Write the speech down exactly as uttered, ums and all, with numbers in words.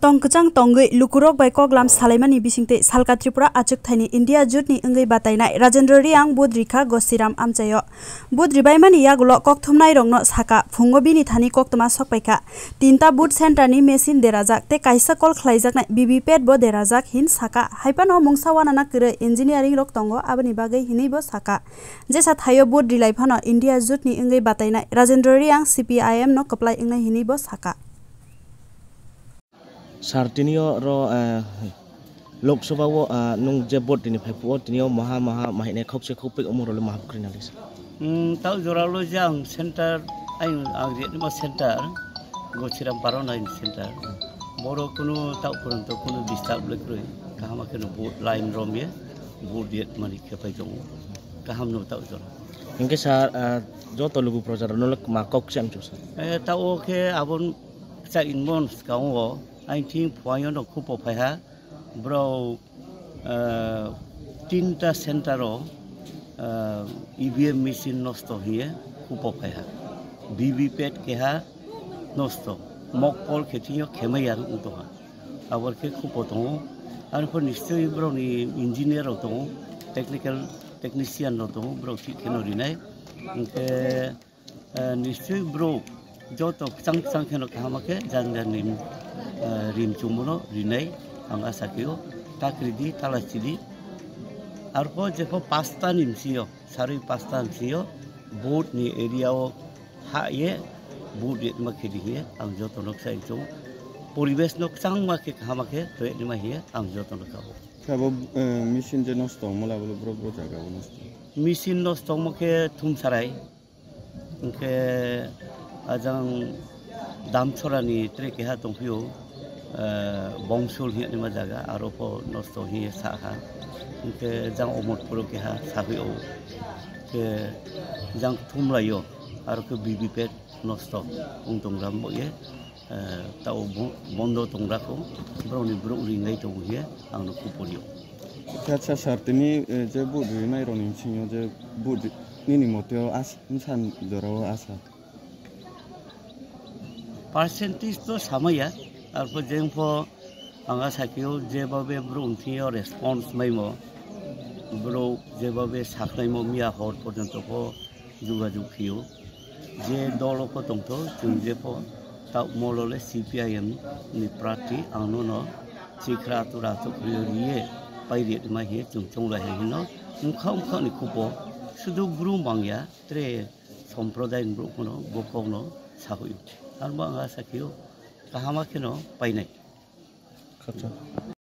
Tong kwchang tongwi lukurok bai koklam salaimani bisingtwi salka Tripura achuk thaini India jotni wngwi batainai Rajendra Reang vote rikha Gosiram amchaio. Vote ribaimani yagulo kokthumnairokno saka, phungo bini thani koktwma sokpaikha. Tinta vote centre ni machine derajak tei kaisa call khlaijaknai V V P A T bo derajak hin saka. Haiphano mungsa wanana kwrwi engineering rok tongo, aboni bagwi hinwi bo saka. Jesa thaio vote rilai phano India jotni wngwi batainai Rajendra Reang C P I M no kwplai wngnai hinwi bo saka. Sir, tini o ro, eh, Lok Sabha o, ah, nwng je vote tini phai phuo, tini o maha maha mahinai khokse khokpik omo role maha kwrwi nang sir. Hmm, tao jora lo je ang center, ang, ang je ma center, Gosiram Paro nai center. Boro kunu tao purun to kunu disturb le kwrwi, kaham khe no vote line rom ye, vote ye mani khe phai tongo. Kaham no tao jora. Hinkhe sir, ah, joto lugu proja rok no ma kok se amchu sir. Eh, tao khe abon Kisa inmon skang o, ang thing phuaio no khupo phaiha, bro, eh, tinta center o, eh, E V M machine nosto hiye khupo phaiha, V V P A T keha nosto, mokpol khe thingyo khemai ya wng tongha, abor khe khupo tongo, arpho nischoi bro ni engineer rok tongo, technical technician rok tongo, bro thik kheno rinai, hwnkhe Eh, nischoi bro joto kwchang kwchang kheno kaham khe jang jang ni, eh, rim chumano rinai ang asa khe o, ta kwrwi di, ta lachidi. Arpho jepho pasta ni msio, sarwi pasta msio, vote ni area o ha ye, vote ye ma khe di hiye, ang joto no kwchang chung. Poribesh no kwchang ma khe kaham khe, to ye ma hiye, ang joto no kabo. Kabo, eh, machine je nosto wngmala bolo bro, bro jaga o nosto. Machine nosto wngma khe Thumsarai. Hwnkhe ajang Damchorani tre keha tongphio, eh, Bongsul hinwi ma jaga, aro pho nosto hinwi sa ha. Hwnkhe jang Omotpuro keha saphio. Hwnkhe jang Thumlaio, aro khe B B P nosto wng tong ram bo ye. Eh, tao bo-, bondo tong rakho, borokni borok ringai tongo hiye ang no kuporio. Acha sir, tini, eh, je vote rinai rokni bisingo je vote ri-, nini mote o as-, bwsa ni jora o asa? Percentage to samaya, arpho jengpho ang asa khe o jeba be borok ni thing yo response maimo, borok jeba be sakhlaimo miya hor porjonto pho jogajog phio. Je dolo pho tongtho, chwng jepho ta molo le C P I M ni prarthi, ang nono chikhra tura tukhrio riye pai ri ma hiye chwng chonglai hai hino. Wngkha wngkha ni khupo, sudu bru mangya, tre somprodai ni borok phano bo kokno sahoio. Arbo ang asa khio kahama kheno painai. Khachang.